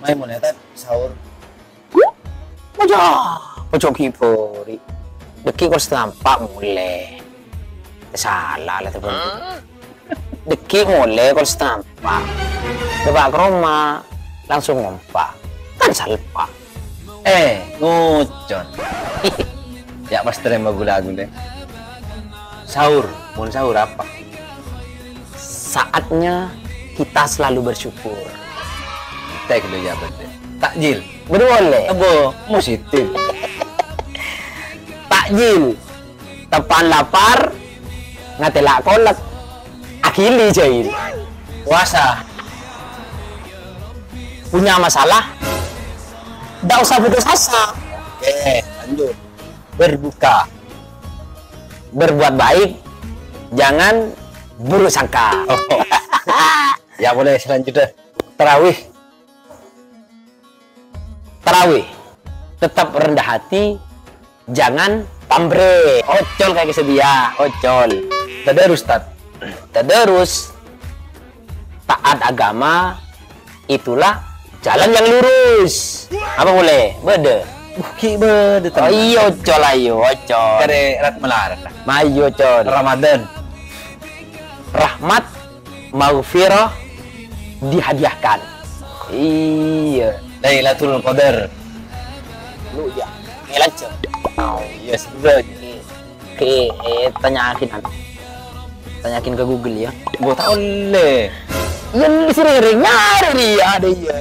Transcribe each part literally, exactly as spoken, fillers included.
Mayu molè, Tad, sahur. Ojo, ojo ghi' bhâri'. Dhâggi' kol satampa' molè. Sala la, tebon. Dhâggi' molè kol satampa'. Dâpa' ka roma, langsung ngompa. Kan salpa. Eh, ngocon. Ya, pas terima gula-gula. Sahur, mon sahur apa? Saatnya kita selalu bersyukur. Tek dulu ya, betul. Takjil. Betul boleh. Apa? Mesti. Takjil. Teppan lapar, ngatela' kolek. Akhili, Jail. Puasa. Punya masalah? Ndak usah putus asa. Oke, lanjut. Berbuka. Berbuat baik, jangan buruk sangka. Oh. Ya, boleh selanjutnya. Tarawih. Tarawih. Tetap rendah hati, jangan pambrè. Ocol kakè sedia, ocol. Tadarus, Tad. Tadarus. Taat agama, itulah jalan yang lurus. Apa boleh? Bâdâ. Buki bâdâ, oh, teman. Iya, ocol, ayo, ocol. Kare rat melarat lah. Mayu, ocol. Ramadan. Rahmat, maghfirah dihadiahkan. Iya. Lailatul Qadar. Lu ya, ngelancar. Oh, iya, sebenarnya. Oke, eh, tanyakin, anu. Tanyakin ke Google ya. Gua tahu le. Iya, lu sering-sering nyari dia, ada iya.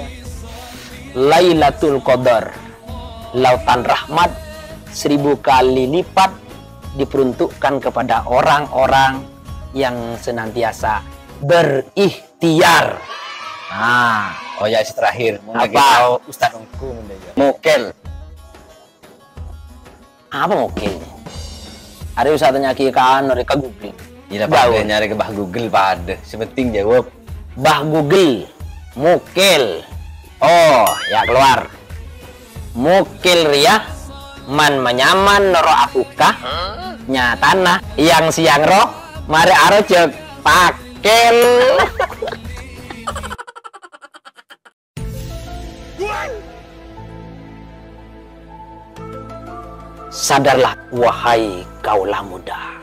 Lailatul Qadar, lautan rahmat seribu kali lipat diperuntukkan kepada orang-orang yang senantiasa berikhtiar. Nah, oh ya, si terakhir. Mau lagi apa? Tahu Ustaz Ungku, ya. Mokel. Apa mokel? Arè usah tanya'aghi ka anu, rè, ka Google. Iya, Gaul. Padâ nyarè ka Bah Google padâ. Sè penting jawab. Bah Google, mokel. Oh, ya keluar. Mokel rèya man-manyaman noro' abuka. Nyatana, yang siang ro, marè arojhâk pakel. Sadarlah, wahai kaula muda.